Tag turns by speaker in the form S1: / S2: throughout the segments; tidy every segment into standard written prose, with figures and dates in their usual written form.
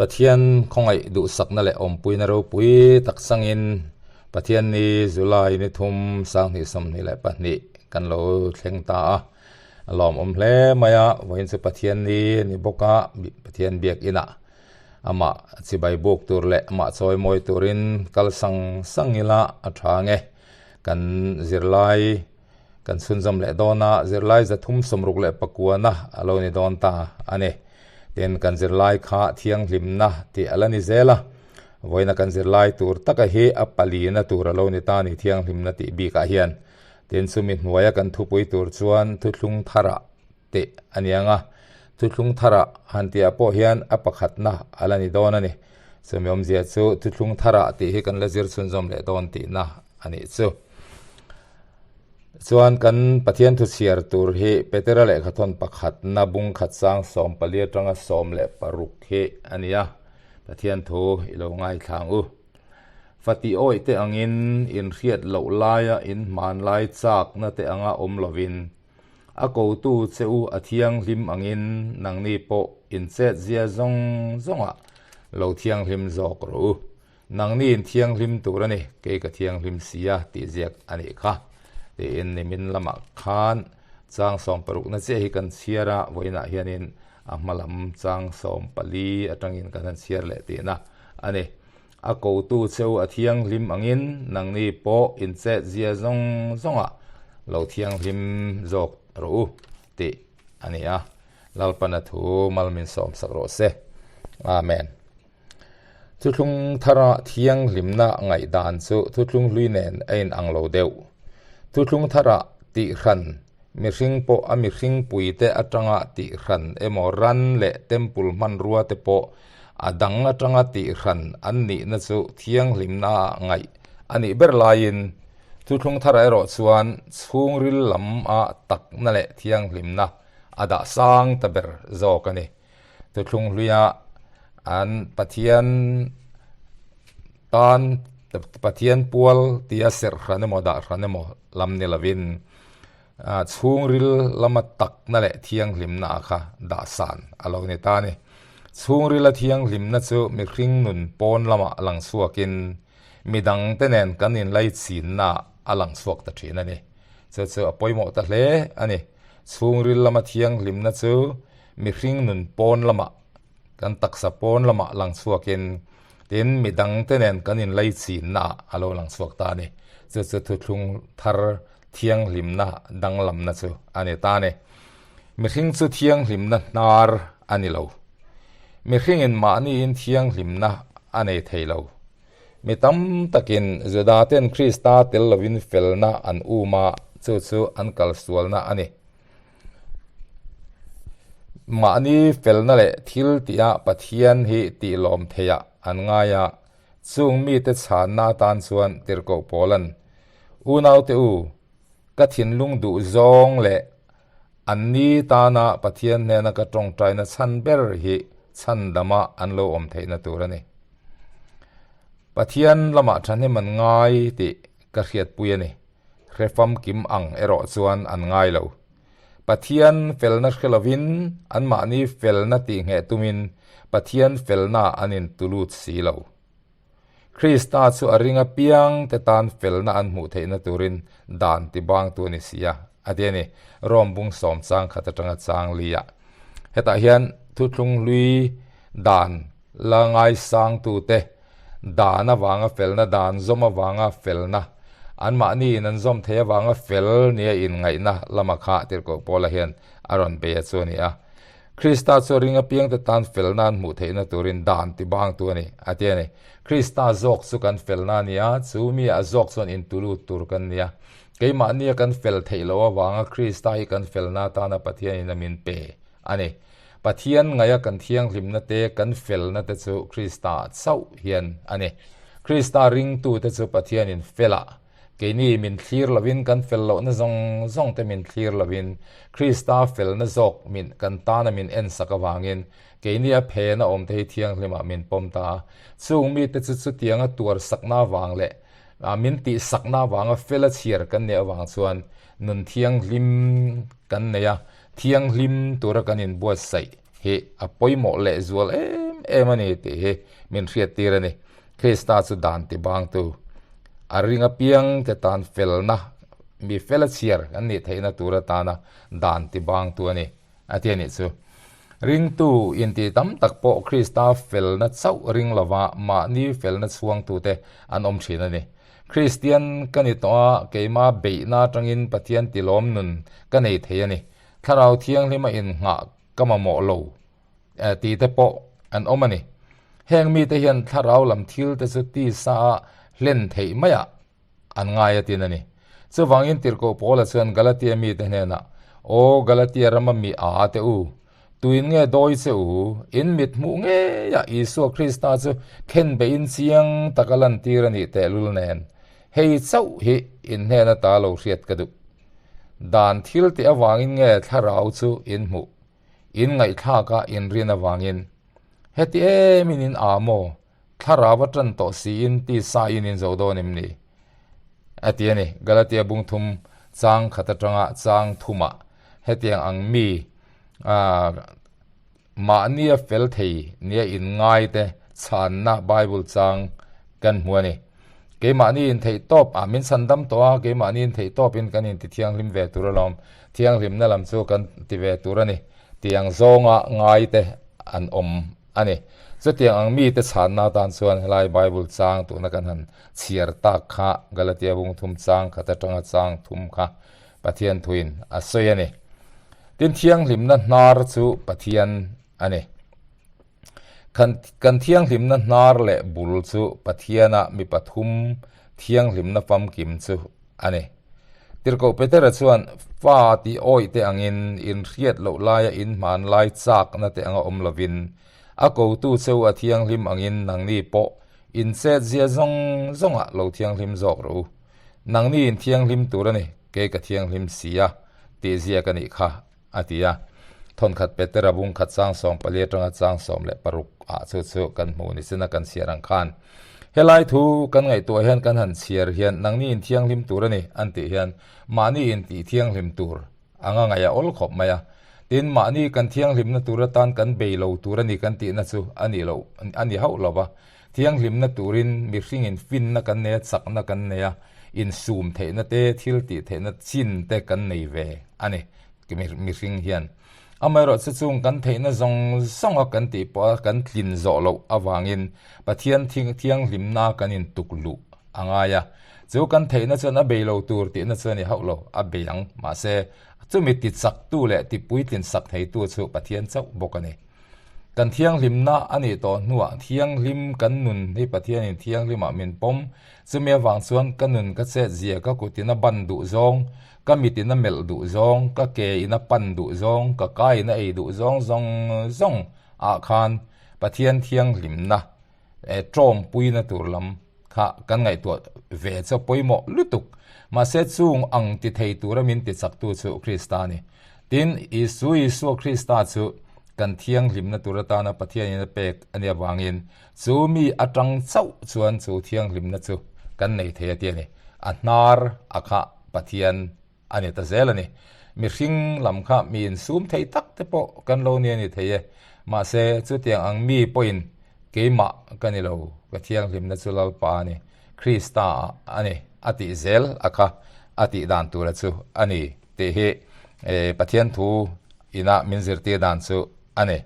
S1: Pathian khawngaih duhsakna leh awmpuina ropui tak changin Pathian ni July ni thum 2022 kan lo thleng ta a, a lawmawm hle mai a, vawiin chu Pathian ni a ni bawk a, Pathian biakinah amah chibai buk tur leh amah chawimawi turin kal sang sang ila a tha nge kan zirlai Kan chhunzawm leh dawn a, zirlai 369-na a lo ni dawn ta a ni. Tin, kan zirlai kha thianghlimna tih a la ni zel a, vawiina kan zirlai tur taka hi a palina tur a lo ni ta a ni thianghlimna tih bikah hian. Tin, chumi hnuaia kan thupui tur chuan thuthlung tharah tih a ni ang a, thuthlung tharah han tihah pawh hian a pakhatna a la ni dawn a ni. Chumi awmzia chu thuthlung tharah tih hi kan la zir chhunzawm leh dawn tihna a nih chu. Chuan kan Pathian thu chhiar tur hi Petera lehkhathawn pakhatna bung khat sang 14 atanga 16 hi a ni a, Pathian thu i lo ngaithlang u. Fati awih te angin inhriat loh laia inhmanlai chakna te anga awm lovin a kotu che u a thianghlim angin nangni pawh inchetzia zawng zawngah lo thianghlim zawk rawh u. Nangni in thianghlim tur a ni, kei ka thianghlim si a tih ziak a nih kha. Tiin nimin lamah khan chang sawmparukna chiah hi kan chhiar a, vawiinah hianin a hma lam chang 14 atangin kan han chhiar leh tihna a ni. A kotu cheu a thianghlim angin nangni pawh in chetzia zawng zawngah lo thianghlim zawk rawh u tih a ni a. Lalpana thu malmin sawmsak rawh se. Amen. Thuthlung thara thianghlimna ngaihdan chu thuthlung hlui nen a inang lo deuh. Thuthlung thara tihhran, mihring pawh a mihring puite atanga tihhran emaw ran leh temple hmanrua te pawh a dang atanga tihhran an nihna chu thianghlimna ah ngaih a nih ber laiin thuthlung thara erawh chuan chhungril lam a takna leh thianghlimna a dah sang ta ber zawk a ni. Thuthlung hluia an Pathian tan Pathian pual tia serh hran emaw dah hran emaw lam ni lovin chhungril lama takna leh thianghlimna kha dah san a lo ni ta a ni. Chhungrila thianghlimna chu mihring nun pawn lamah lang chhuakin midangte nen kan inlaichinna a lang chhuak ta thin a ni. Chu chu a pawimawh ta hle a ni. Chhungril lama thianghlimna chu mihring nun pawn lamah, kan taksa pawn lamah lang chhuakin, tin midangte nen kan inlaichinna ah a lo lang chhuak ta a ni. Chu chu thuthlung thar thianghlimna danglamna chu a ni ta a ni. Mihring chu thianghlimna hnar a ni lo. Mihringin mahniin thianghlimna a nei thei lo. Mi tam takin Judaten Krista tel lovin felna an um a, chu chu an kalsualna a ni. Mahni felna leh thil tihah Pathian hi tihlawm theiah an ngai a, chung mite chhanna atan chuan tirhkoh Paula'n, Unaute u, ka thinlung duh zawng leh anni tana Pathian hnena ka tawngtaina chhan ber hi chhandama an lo awm theihna tur a ni. Pathian lamah thahnem an ngai tih ka hriatpui a ni. Hre famkim ang erawh chuan an ngai lo. Pathian felna hre lovin anmahni felna tihngheh tumin Pathian felna an intulut si lo. Krista chu a ring apiang te tan felna an hmuh theihna turin dan tibangtu a ni si a, a ti a ni, Rom bung sawm chang khat atanga chang li ah. Hetah hian thuthlung hlui dan la ngaisangtute Dan avanga felna, dan zawm avanga felna, anmahni in an zawm thei avanga fel nia inngaihna lama kha Tirhkoh Paula hian a rawn bei a chu a ni a. Krista chu a ring apiangte tan felna an hmuh theihna turin dan tibangtu a ni, a ti a ni. Krista zawk chu kan felna a ni a, chu mi a zawk chuan intulut tur kan ni a. Keimahnia kan fel theih loh avanga Krista hi kan felna atana Pathianin a min pe a ni. Pathian ngaia kan thianghlimna te, kan felna te chu Krista chauh hian a ni. Krista ringtute chu Pathianin felah, keini min thlir lovin kan fel lohna zawng zawng te min thlir lovin Krista felna zawk min kan tana min ensak avangin keini a phena awm te hi thianghlimah min pawm ta a. Chung mite chu chutianga tuarsakna avang leh min tihsakna avanga fela chhiar kan nih avang chuan nun thianghlim kan nei a. Thianghlim tura kan inbuatsaih hi a pawimawh lehzual em em a ni tih hi min hriattir a ni. Krista chu dan tibangtu, a ring apiangte tan felna, mi fela chhiar kan nih theihna tur atana dan tibangtu a ni, a ti a nih chu. Ringtu intih tam tak pawh Krista felna chauh ring lova mahni felna chhuangtute an awm thin a ni. Kristian ka ni tawh a, keima beihna atangin Pathian tilawm nun ka nei thei a ni. Thlarau Thianghlima innghah ka mamawh lo tih te pawh an awm a ni. Heng mite hian thlarau lam thil te chu tisa a hlen theih maiah an ngai a tin a ni. Chuvangin Tirhkoh Paula chuan Galatia mite hnenah, Aw Galatia rama mi a te u, tuin nge dawi che u? In mit hmuh ngeiah Isua Krista chu khen beihin chiang taka lantir a nih tehlul nen, hei chauh hi in hnen ata lo hriat ka duh. Dan thil tih avangin nge thlarau chu in hmuh? In ngaihthlak a in rin avangin. Heti emin in a maw? Thlarau a tan tawh siin tisa in in zo dawn em ni? A ti a ni. Galatia bung thum chang khat atanga chang thumah hetiang ang mi mahnia fel thei nia in ngai te chhanna Bible chang kan hmu a ni. Keimahni in theih tawp ah min chhan dam tawh a, keimahni in theih tawp in kan inti thianghlim ve tur alawm, thianghlimna lam chu kan ti ve tur a ni tiang zawnga ngai te an awm a ni. Chutiang ang mite chhanna atan chuan helai Bible chang tuna kan han chhiar tak kha Galatia bung thum chang khat atanga chang thum kha Pathian thuin a sawi a ni. Tin thianghlimna hnar chu Pathian a ni. Kan thianghlimna hnar leh bul chu Pathiana mi pathum thianghlimna famkim chu a ni. Tirhkoh Petera chuan, Fa tih awih te angin, inhriat loh laia inhman lai chakna te anga awm lovin, a kotu cheu a thianghlim angin nangni pawh inchetzia zawng zawngah lo thianghlim zawk rawh u. Nangni inthianghlim tur a ni, kei ka thianghlim si a, tih ziak a nih kha. a ti a. Thawnkhat Petera bung khat chang 14 atanga chang 16 ah chu chu kan hmuh ni sin a kan chhiar ang khan. Helai thu kan ngaihtuah hian kan han chhiar hian nangni in thianghlim tur a ni an tih hian mahni in tih thianghlim tur anga ngaih a awl khawp mai a. Tin, mahni kan thianghlimna tur atan kan bei lo tur a ni kan tihna chu a nih loh a ni hauh lo va. Thianghlimna turin mihringin finna kan nei a, chakna kan nei a, insum theihna te, thil tih theihna chin te kan nei ve a ni. Mihring hian amaherawhchu chung kan theihna zawng zawnga kan tih pawha kan tlin zawh loh avangin Pathian thianghlimna kan intuk luh a ngai a. Chu kan theihna chuan a bei lo tur tihna chu a ni hauh lo, a bei ang. Mahse, chumi tichaktu leh tipuitlin sak theitu chu Pathian chauh bawk a ni. Kan thianghlimna a nih tawh hnuah thianghlim kan nun hi Pathianin thianghlimah min pawm. Chumi avang chuan ka nun ka chet zia ka kutin a ban duh zawng, Ka mit in a melh duh zawng, ka ke in a pan duh zawng, ka kai in a ei duh zawng zawng zawng ah khan Pathian thianghlimna eh tawmpuina tur lam kha kan ngaihtuah ve chu a pawimawh lutuk. Mahse chung ang ti thei tura min ti chaktu chu Krista a ni. Tin, Isu Isua Krista chu kan thianghlimna tur atana Pathian in a pek a nih avangin chu mi atang chauh chuan chu thianghlimna chu kan nei thei a ti a ni. A hnar a khah. Pathian a ni ta zel a ni. Mihring lam kha mi insum thei tak te pawh kan lo ni a ni thei e. Mahse, chutiang ang mi pawhin keimah ka ni lo, ka thianghlimna chu Lalpa a ni, Krista ah a ni a tih zel a kha a tih dan tura chu a ni tih hi Pathian thu ina min zirtir dan chu a ni.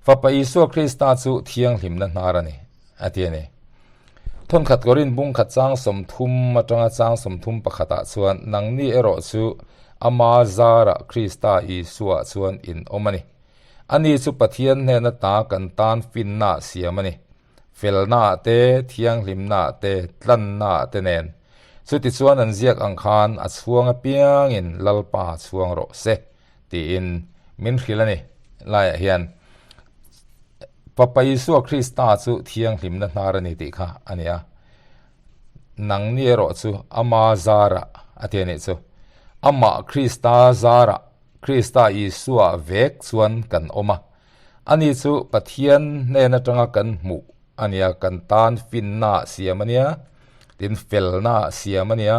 S1: Fapa Isua Krista chu thianghlimna hnar a ni. a ti a ni. Thawnkhat Korin bung khat chang 30 atanga chang 31 ah chuan nangni erawh chu ama zarah Krista Isua chuan in awm a ni. Ani chu Pathian hnena ta kan tan finna siam a ni. Felna ah te, thianghlimna ah te, tlanna ah te nen. Chutichuan an ziak ang khan a chhuang apiangin Lalpa chhuang rawh se tiin min hrilh a ni. Laiah hian Fapa Isua Krista chu thianghlimna hnar a ni tih kha a ni a. Nangni erawh chu ama zarah a ti a nih chu. Amah Krista zarah, Krista Isua vek chuan kan awm a. Ani chu Pathian hnen atanga kan hmuh a nia, kan tan finna siam a nia, tin felna siam a nia,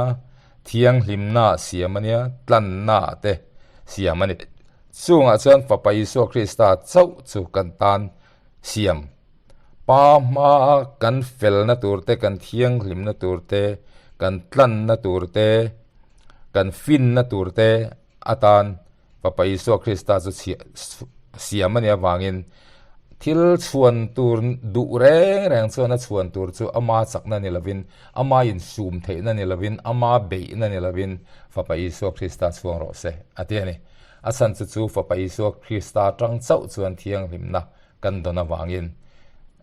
S1: thianghlimna siam a nia, tlanna te siam a ni. Chungah chuan Fapa Isua Krista chauh chu kan tan siam. Pa hmaa kan felna tur te, kan thianghlimna tur te, kan tlanna tur te, kan finna tur te atan Fapa Isua Krista chu siam a nih avangin thil chhuan tur duh reng reng chuan a chhuan tur chu ama chakna ni lovin, ama insum theihna ni lovin, ama beihna ni lovin Fapa Isua Krista chhuang rawh se a ti a ni. A chhan chu chu Fapa Isua Krista atang chauh chuan thianghlimna kan dawn avangin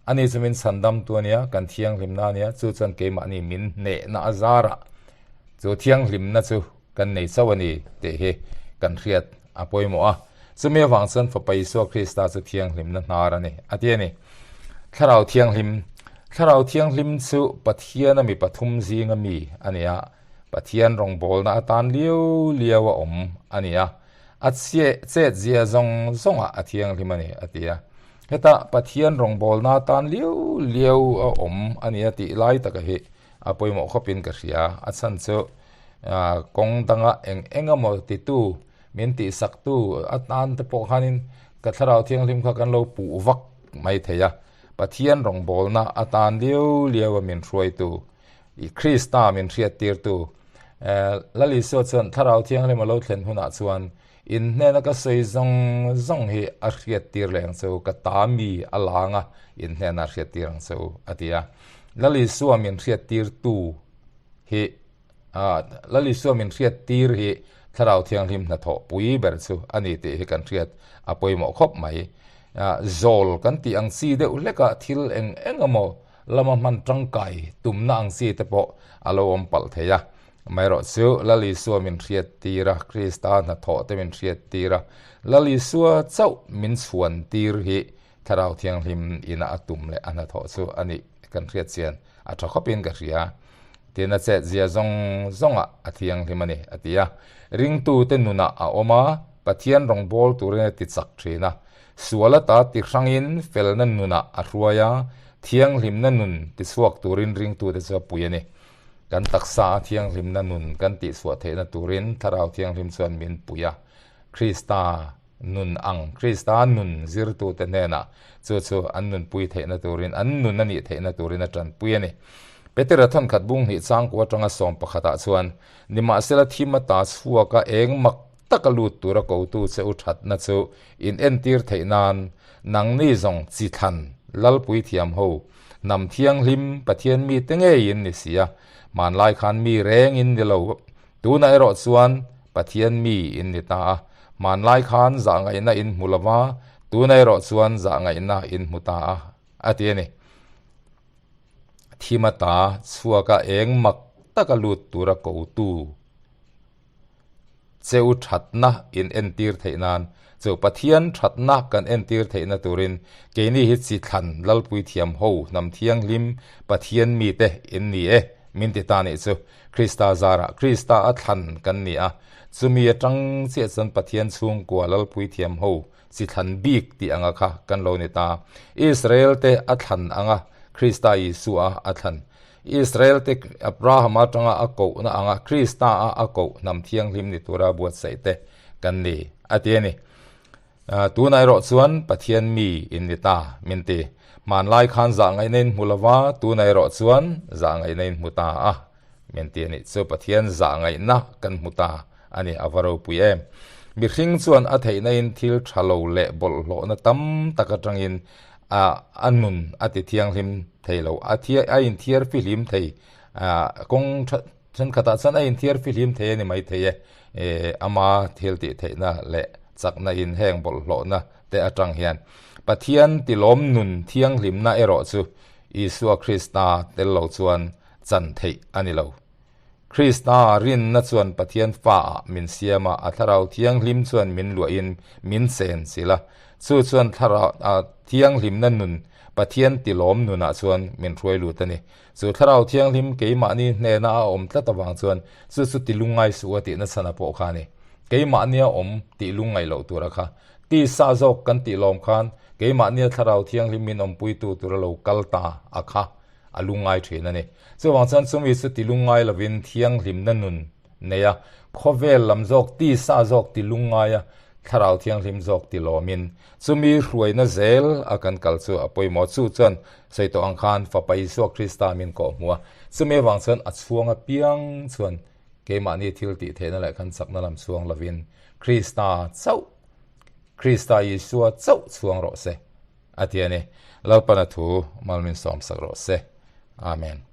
S1: ani chu min chhandamtu a nia, kan thianghlimna a nia, chu chuan keimahni min hnehna a zarah chu thianghlimna chu kan nei chauh a ni tih hi kan hriat a pawimawh a. Chumi avang chuan Fapa Isua Krista chu thianghlimna hnar a ni a ti a ni. Thlarau Thianghlim Thlarau Thianghlim chu Pathiana mi pathum zinga mi a ni a, Pathian rawngbawlna atan liau liau a awm a ni a, a chet zia zawng zawngah a thianghlim a ni a ti a. Heta Pathian rawngbawlna atan liau liau a awm a ni a tih lai taka hi a pawimawh khawpin ka hria. A chhan chu kawng danga eng eng emaw titu min tihsaktu atan te pawh khanin ka thlarau thianghlim kha kan lo puh vak mai thei a. Pathian rawngbawlna atan liau liau a min hruaitu I Krista min hriattirtu Lal Isua chuan Thlarau Thianghlim a lo thlen hunah chuan in hnena ka sawi zawng zawng hi a hriattir leh ang che u, ka ta mi a lang a, in hnena a hriattir ang che u, a ti a. Lal Isua min hriattirtu hi Lal Isua min hriattir hi Thlarau Thianghlim hnathawh pui ber chu a ni tih hi kan hriat a pawimawh khawp mai. Zawl kan tih ang chi deuh hlekah thil eng eng emaw lama hman tangkai tumna ang chi te pawh a lo awm palh thei a. Amaherawhchu, Lal Isua min hriat tir a, Krista hnathawh te min hriat tir a, Lal Isua chauh min chhuan tir hi Thlarau Thianghlim ina a tum leh a hnathawh chu a nih kan hriat chian a tha khawpin ka hria. Tin, a chetzia zawng zawngah a thianghlim a ni, a ti a. Ringtute nunah a awm a, Pathian rawngbâwl turin a ti chak thin a. Sual ata ti hrangin felna nunah a hruai a, thianghlimna nun tichhuak turin ringtute chu a pui a ni. Kan taksa a thianghlimna nun kan tihchhuah theihna turin Thlarau Thianghlim chuan min pui a. Krista nun ang, Krista nun zirtute hnenah chu chu an nunpui theihna turin, an nun a nih theihna turin a tanpui a ni. Petera thawnkhat bung hnih changkua atanga sawm pakhatah chuan, Nimahsela thim ata chhuaka eng mak taka lut tura kotu che u thatna chu in entir theih nan nangni zawng chi thlan Lalpui thiam ho, hnam thianghlim Pathian mite ngeiin ni si a, hmanlai khan mi reng in ni lo. Tunah erawh chuan Pathian mi in ni ta a, hmanlai khan zahngaihna in hmu lo va, tunah erawh chuan zahngaihna in hmu ta a, a ti a ni. Thim ata chhuaka eng mak taka lut tura kotu cheu thatna in entir theih nan, chu Pathian thatna kan entir theihna turin keini hi chi thlan Lalpui thiam ho hnam thianghlim Pathian mite in ni e, min ti ta nih chu. Krista zarah Krista a thlan kan ni a, chumi atang chiah chuan Pathian chhungkua Lalpui thiam ho chi thlan bik tih anga kha kan lo ni ta. Israel te a thlan anga Krista Isua a thlan. Israel te Abraham atanga a kohna anga Krista a a koh hnam thianghlim ni tura buatsaih te kan ni a ti a ni. Tunah erawh chuan Pathian mi in ni ta min ti. Hmanlai khan zah ngaihna in hmu lova, tunah erawh chuan zah ngaihna in hmu ta a min ti a nih chu. Pathian zah ngaihna kan hmu ta a ni, a va ropui em. Mihring chuan a theihna in thil tha lo leh bawlhhlawhna tam tak atangin a a nun a ti thianghlim thei lo, a a inthiar fihlim thei kawng tha Thenkhatah chuan a inthiar fihlim thei a ni maithei e, ama thil tih theihna leh chakna in heng bawlhhlawhna te atang hian. Pathian tilawm nun thianghlimna erawh chu Isua Krista tel lo chuan chan theih a ni lo. Krista rinna chuan Pathian faah min siam a, a Thlarau Thianghlim chuan min luahin min chen chilh a. Chu chuan Thlarau Thianghlimna nun Pathian tilawm nunah chuan min hruai lut a ni. Chu Thlarau Thianghlim keimahni hnena a awm tlat avang chuan chu chu ti lungngai suh a tihna chhan a pawh kha a ni. Keimahnia awm tih lungngaih loh tura kha. Tisa zawk kan tih lawm khan keimahnia Thlarau Thianghlim min awmpuitu tura lo kal ta a kha a lungngai thin a ni. Chuvang chuan chumi chu ti lungngai lovin thianghlimna nun nei a, khawvel lam zawk tisa zawk ti lungngai a, Thlarau Thianghlim zawk ti lawmin chumi hruaina zel a kan kal chu a pawimawh. Chu chuan sawi tawh ang khan Fapa Isua Krista min kawh hmu a, chumi avang chuan a chhuang apiang chuan keimahni thil tih theihna leh kan chakna lam chhuang lovin Krista chauh, Krista Isua chauh chhuang rawh se a ti a ni. Lalpana thu mal min sawmsak rawh se. Amen.